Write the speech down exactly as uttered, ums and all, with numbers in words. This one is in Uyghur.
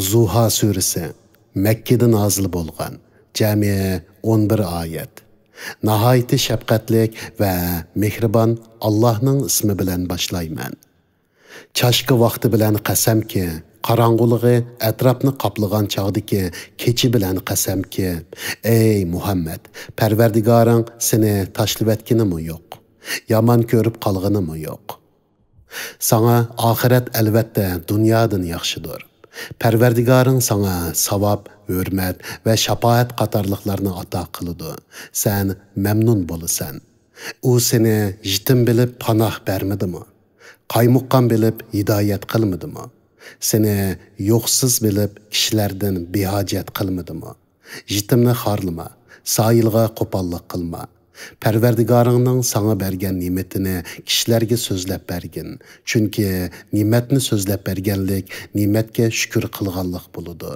زۇھا سۈرىسى، مەككىدە نازىل بولغان، جەمئىي ئون بىر ئايەت. ناھايىتى شەپقەتلىك ۋە مېھرىبان ئاللاھنىڭ ئىسمى بىلەن باشلايمەن. چاشكا ۋاقتى بىلەن قەسەمكى، قاراڭغۇلۇقى ئەتراپنى قاپلىغان چاغدىكى كېچە بىلەن قەسەمكى، ئەي مۇھەممەد، پەرۋەردىگارىڭ سېنى تاشلىۋەتكىنىمۇ يوق، يامان كۆرۈپ قالغىنىمۇ يوق. ساڭا ئاخىرەت ئەلۋەتتە دۇنيادىن ياخشىدۇر. پەرۋەردىگارىڭ ساڭا ساۋاب، ھۆرمەت ۋە شاپائەت قاتارلىقلارنى ئاتا قىلىدۇ. سەن مەمنۇن بولىسەن. ئۇ سېنى يېتىم بىلىپ پاناھ بەرمىدىمۇ؟ قايمۇققان بىلىپ ھىدايەت قىلمىدىمۇ؟ سېنى يوقسۇز بىلىپ كىشىلەردىن بىھاجەت قىلمىدىمۇ؟ يېتىمنى خارلىما، سايىلغا قوپاللىق قىلما. پەرۋەردىگارىڭنىڭ ساڭا بەرگەن نېمىتىنى كىشىلەرگە سۆزلەپ بەرگىن. چۈنكى نېمەتنى سۆزلەپ بەرگەنلىك نېمەتكە شۈكۈر قىلغانلىق بولىدۇ.